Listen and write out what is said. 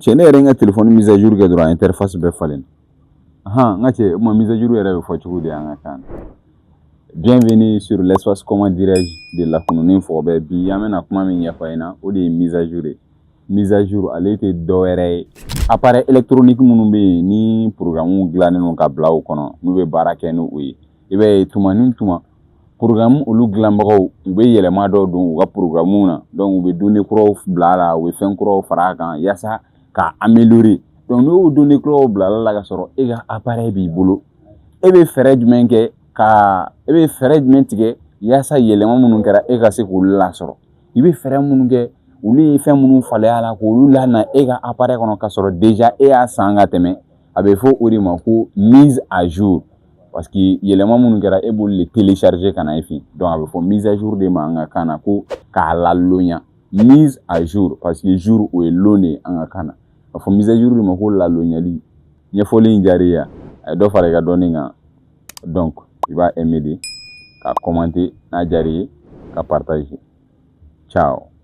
Cɛ, ne yɛrɛ n ka téléphone mise à jour kɛ dɔrɔn, interface bɛɛ falen. Ahan, n ka cɛ, o ma mise à jour yɛrɛ bɛ fɔ cogo di an ka kan na? Bienvenue sur l'espace, comment dirais-je, de Lakununi Fɔgɔbɛ. Bi, an bɛna kuma min ɲɛfɔ a ɲɛna, o de ye mise à jour ye. Mise à jour, ale tɛ dɔwɛrɛ ye, appareil électronique minnu bɛ yen ni programme dilannen don ka bila o kɔnɔ, n'u bɛ baara kɛ n'o ye, i b'a ye tuma ni tuma, programme olu dilanbagaw, u bɛ yɛlɛma dɔw don u ka programme na. Donc u bɛ données kuraw bila a la, u bɛ fɛn kuraw fara a kan yaasa k'a améliorer. Donc n'u y'o données kuraw bila a la ka sɔrɔ e ka appareil b'i bolo, e bɛ fɛɛrɛ jumɛn kɛ ka e bɛ fɛɛrɛ jumɛn tigɛ yaasa yɛlɛma minnu kɛra, e ka se k'olu lasɔrɔ? I bɛ fɛɛrɛ minnu kɛ, olu ye fɛn minnu falen a la, k'olu lana e ka appareil kɔnɔ ka sɔrɔ déjà e y'a san ka tɛmɛ, a bɛ fɔ o de ma ko mise à jour, parce que yɛlɛma minnu kɛra, e b'olu de télécharger ka na e fɛ. Donc a bɛ fɔ mise à jour de ma an ka kan na ko k'a lalonya, mise à jour, parce que jour, o ye lon de ye an ka kan na. A fɔ mise à jour de ma ko lalonyali. Ɲɛfɔli in diyara i ye, a ye dɔ fara i ka dɔnni kan. Donc i b'a aimer de, ka commenter n'a diyara i ye, ka partager. Ciao.